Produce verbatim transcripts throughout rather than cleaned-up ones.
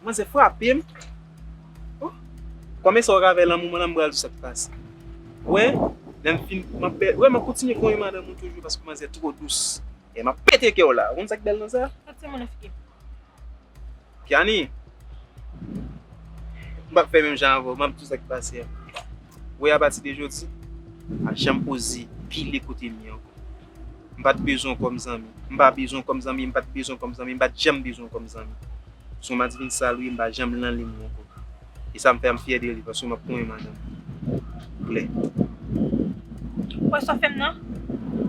Manzè frape m. Oh. Kòman sa w ka fè lanmou mwen la, m pral di w sa k pase. Wè, lè m fin, m ap bè-, wè, m ap kontinye konyen madanm ou toujou paske manzè twò dous. E m ap pete kè w la. Ou konn sa k bèl nan sa? Sòti moun nan figi m. Kiani, m p ap fè menm jan avè w, m ap di w sa k pase a. Wè, apati de jodi, pa janm oze pile kote m ye ankò. M pa t bezwen w kòm zanmi. M pa bezwen w kòm zanmi, m pa t bezwen w kòm zanmi, m pa t janm bezwen w kòm zanmi. Se yon madivin sal ou ye, m pa janm nan liy ou ankò. E sa m fè a, m fyè de li, paske m ap konyen madanm. Klè. Ou wè sa w fè m nan?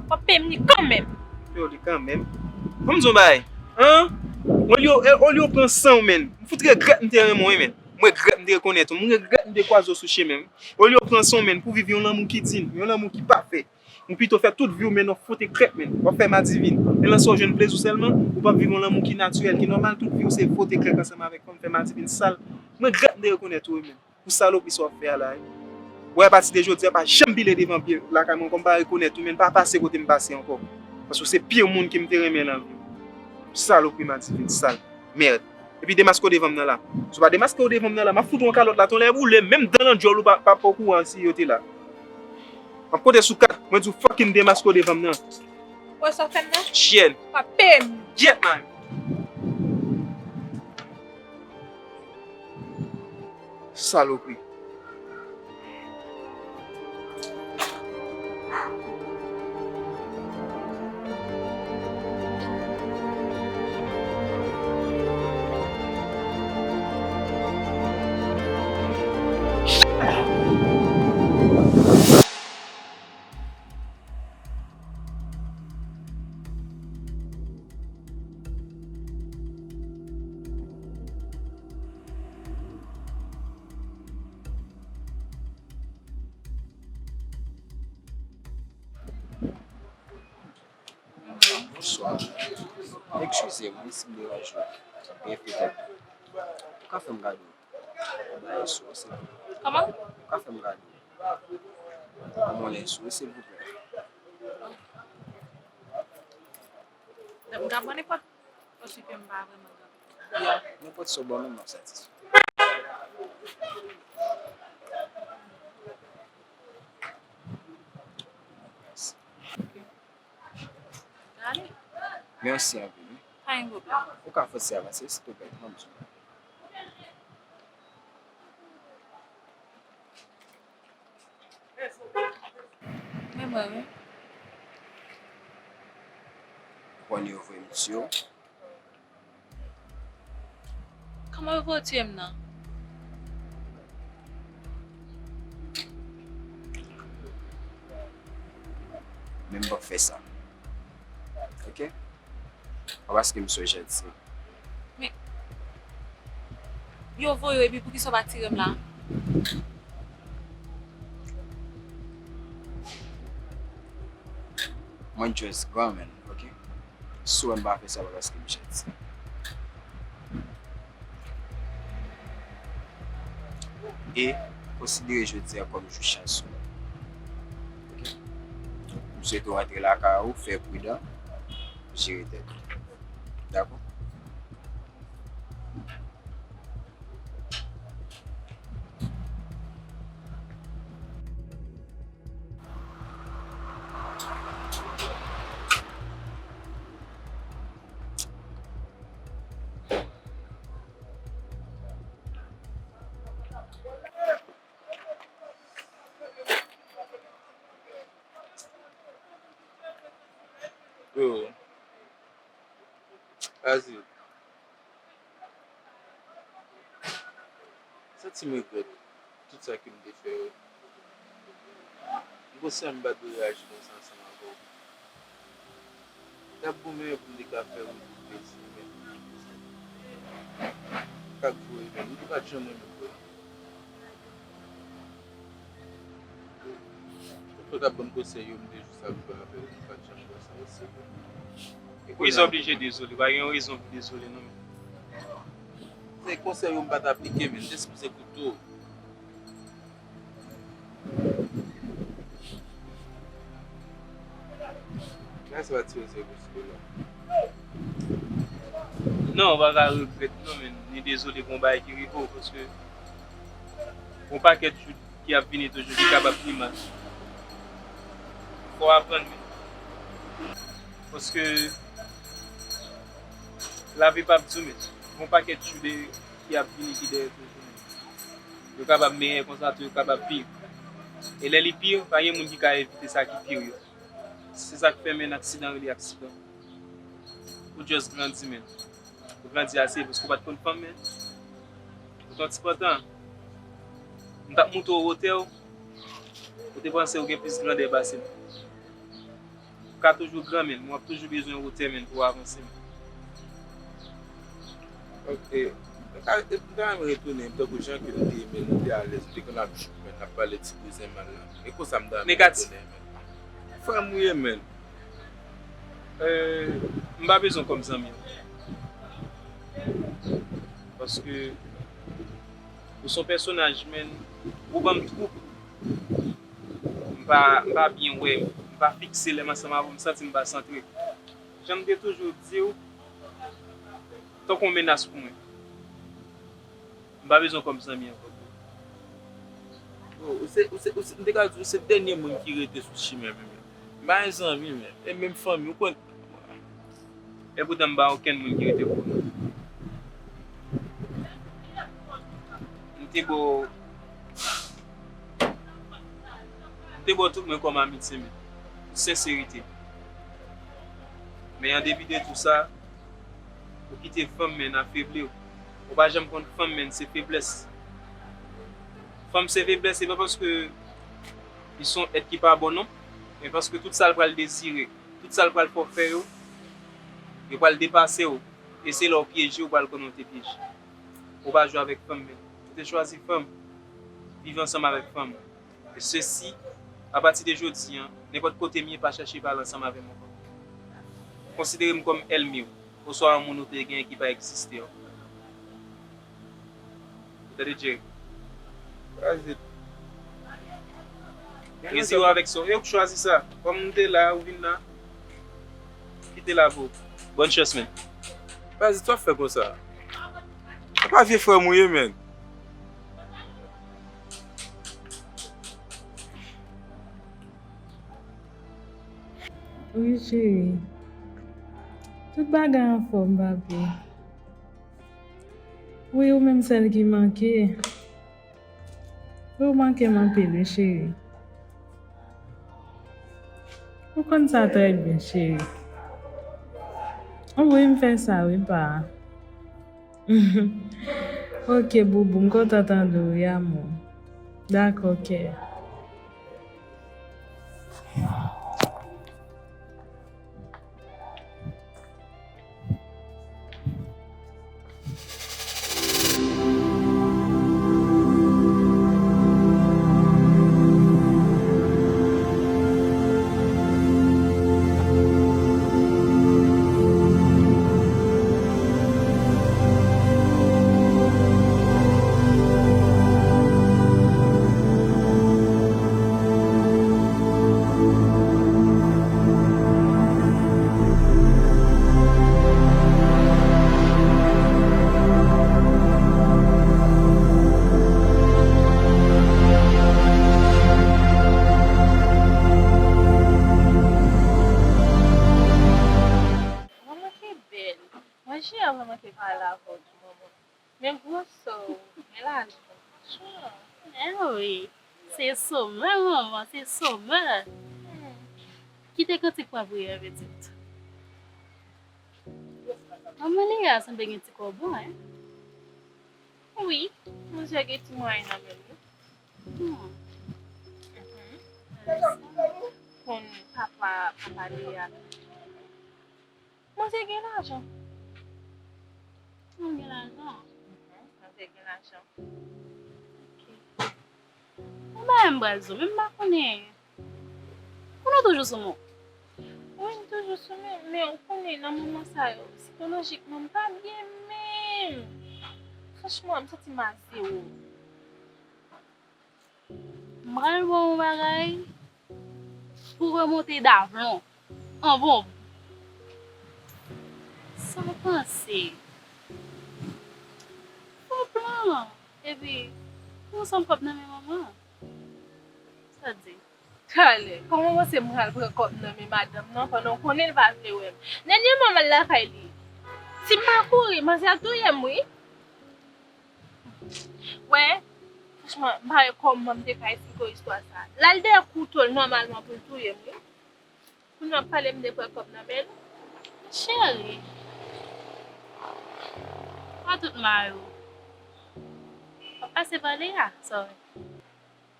W ap peye m li kanmenm. Peye w li kanmenm? Ban m di w yon bagay. An? Olye, olye w pran san w, menn. M fout regrèt m te renmen w, wi, menn. M regrèt m te rekonèt ou. M regrèt m te kwaze w sou chemen m. Olye w pran san w, menn, pou viv yon lanmou ki din, yon lanmou ki pafè. Ou pito fè tout vi w mennen w fote krèk, menn. W ap fè madivin. Men lè sa w jwenn plezi w sèlman, ou p ap viv yon lanmou ki natirèl, ki nòmal. Tout vi w se fote krèk ansanm avèk fanm, fè madivin sal. M regrèt m te rekonèt ou, wi, menn. Pou salopri sa w ap fè a la, wi. Wè, apati de jodi a, pa janm pile devan pye lakay mwen ankò, m pa rekonèt ou, menn, pa pase kote m pase ankò. Paske w se pire moun ke m te renmen nan vi m. Salopri madivin sal. Mèd. Epi demaske w devan m nan la. Si w pa demaske w devan m nan la, m ap fout ou yon kalòt la, ton lè boule, menm dan nan djòl ou pa, pa, pa okouran si yo te la. M ap konte sou kat, mwen di w fucking demaske w devan m nan. Wè sa w fè m nan? Chyèn. W ap peye m. Gyèt man. Salopri. Bonswa. Eskize m wi si m deranje w. Byenfete. Ou ka fè m gade yon bagay sou ou, silvouplè? Kòman? Ou ka fè m gade yon bagay sou ou, silvouplè? M ka pran nenpòt. Paske m pa vrèman gade. Ya, nenpòt sa w ban mwen, m ap satisfè. Mèsi. Gade. Mèsi anpil, wi. Pa gen pwoblèm. Ou ka fòse avanse, silvouplè, m ap di w. Men mwen, wi. Konn yo voye m tiye w. Kòman yo voye w tiye m nan? Men m p ap fè sa. Oke? Pa paske m so janti. Men, yo voye w epi poukisa w pa tire m la? Mwen just granmoun, oke? Si w wè m pa fè sa, pa paske m janti. E konsidere jodi a kòm jou chans ou. Oke? M swete w rantre lakay ou, fè pridan, jere tèt ou. Dakò? Yo, Azil, santi m regrèt tout sa ke m te fè yo. M konsyan m pa t dwe reyaji konsa ansanm avè w. T ap bon menm pou m te ka fè w yon ti plezi, men m pa t voye menm, m pa t janm renmen voye. Tout moun k ap ban m konsèy yo, m te jis ap jwe avè yo, m pa t janm pran sa oserye. E kounye a, ou oblije dezole, pa gen yon rezon pou dezole non, men. Se konsèy yo m pa t aplike, men m te sipoze koute w. Bagay sa pa ti oze pou sou la. Non, ou pa ka regrèt non, men ni dezole pou yon bagay ki rive w, paske yon pakèt jou ki ap vini toujou ki kapab pi mal. Fò w aprann, men. Paske lavi p ap di w, men. Yon pakèt jou de, ki ap vini ki dèyè toujou, men. Yo kapab meyè konsa tou, yo kapab pi. E lè li pi, pa gen moun ki ka evite sa ki pi yo. Se sa k fè, men, aksidan rele aksidan. Ou just grandi, men. Ou grandi ase, paske ou pa t konn fanm, men. Ou t yon ti pantan. M t ap moute w wotè w. Ou te panse ou gen plis grandè pase m. Ou ka toujou gran, men. Men w ap toujou bezwen wotè, men, pou w avanse, men. Ok. M ta, m ta renmen retounen tankou jan ke nou te ye, men, nou te alèz, nou te konn ap jouk, men, n ap pale ti bouzen mal la. E konsa m ta renmen retounen, men. Frè m ou ye, men. Euh, m pa bezwen w kòm zanmi. Paske ou se yon pèsonaj, men, ou ban m twoub. M pa, m pa byen wè, m pa fikse lè m ansanm avè w, m santi m pa santre. Jan m te toujou di w, tankou yon menas pou mwen. M pa bezwen w kòm zanmi ankò. Bro, ou se, ou se, ou se, m te ka di ou se dènye moun ki rete sou chimen, men, men. M pa gen zanmi, men. E menm fanmi, ou konn. E poutan m pa okenn moun ki rete pou mwen. M te ba w, m te ba w tout mwen kòm amitye, men. Senserite. Men an depi de tou sa, ou kite fanm, men, afebli w. Ou pa janm konn fanm, men, se feblès. Fanm se feblès, se pa paske li se yon èt ki pa bon, non. Men paske tout sa l pral dezire, tout sa l pral fè w fè yo, yo pral depase w. E se la w pyeje, ou pral konnen w te pyeje. Ou pa jwe avèk fanm, men. Ou te chwazi fanm. Viv ansanm avèk fanm. E sesi, apati de jodi a, nenpòt kote m ye, pa chèche pale ansanm avè m ankò. Konsidere m kòm ènmi w, oswa yon moun ou te genyen ki pa egziste ankò. Ou tande, Jerry? Razit. Rezi w avèk sa. E ou k chwazi sa. Kòm m te la, ou vin la. Kite la pou ou. Bòn chans, men. Razit, w ap fè konsa. Ou pa vye frè m ou ye, men. Wi, cheri. Tout bagay anfòm, papi. Wi, ou menm sèl ki manke. Wi, ou manke m anpil, wi, cheri. Ou konn sa trè byen, cheri. Wi, m fè sa, wi, pa. Ok, boubou, m kontan tande w, wi, amou. Dakò, kè. Manman ki bèl. Mwen jwe a manman ki pale avè w tou, manman. Men gwosè w, men lajan. Franchman. Men wi. Se somè, manman, se somè. Hmm. Kite kantik pa priye, pitit. Manman li a sanble gen ti kòb, wi. Wi, manzè gen ti mwayen nan men li. Hmm. Mhm. Konn papa, papa li a. Manzè gen lajan. Manzè gen lajan. Mhm, manzè gen lajan. Ok. Yon bagay m pral di w, men m pa konnen. Konnen w toujou sou mwen. Wi, m toujou sou mwen, men ou konnen nan moman sa yo, sikolojikman, m pa byen menm. Franchman, m santi m a zewo. M pral ba w yon bagay pou remonte davlon an bonm. Sa w panse? Fè w plan. Epi, pran ansanm kòb nan men manman. Sa w di? Talè, kòman w panse m pral pran kòb nan men madanm nan pandan w konnen l pa vle wè m? Dènyèman m al lakay li. Si m pa kouri, manzè ap touye m wi. Wè, franchman, m pa wè kòman m te ka esplike w istwa sa. L al dèyè kouto l nòmalman pou l touye m wi. Kounye a w ap pale m de pran kòb nan men l. Cheri, pa tout mari w. W ap pase pa li a, sorry.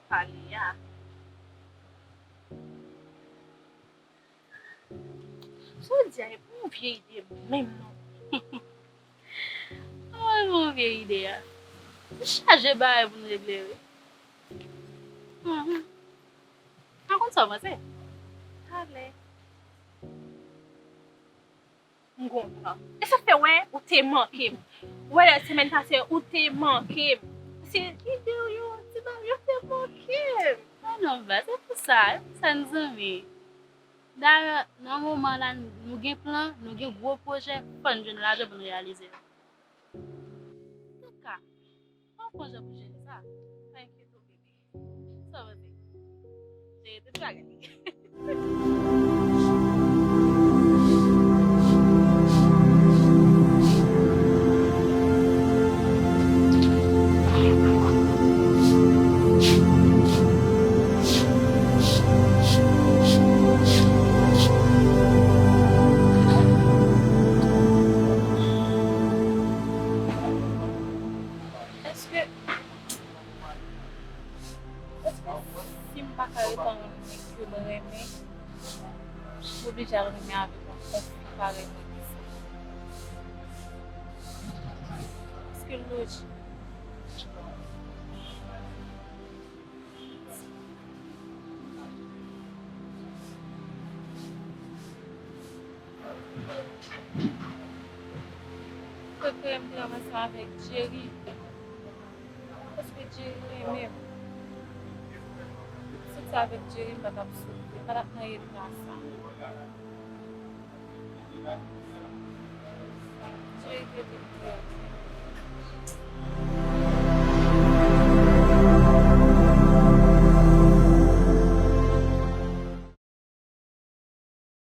Pa li a. Sa w di a, e pa yon vye ide menm non. Anmwey, bon vye ide a. Ou chaje bagay pou n regle wi. Mhm. A konn sa w panse? Talè. M gon plan. E sa fè wè ou te manke m. Wè lè semèn pase ou te manke m. Se ide w yo, ti bagay yo te manke m. Non, non, baz, se pou sa, se pou sa n zanmi. Dayè, nan moman la, nou gen plan, nou gen gwo pwojè, fò n jwenn lajan pou n reyalize yo. Antouka, pa pran jan pou jere sa. Pa enkyete w, bebe. Sa w panse? Jere tout bagay. Èske, èske si m pa ka ret ak yon nèg ke m renmen, m oblije al renmen avèk yon fi parèy mwen ki se? Èske l lojik? Prefere m te rann ansanm avèk Jerry, paske Jerry renmen m. Si m te avèk Jerry, m pa t ap soufri, m pa t ap nan eta sa. Jerry trete m trè byen.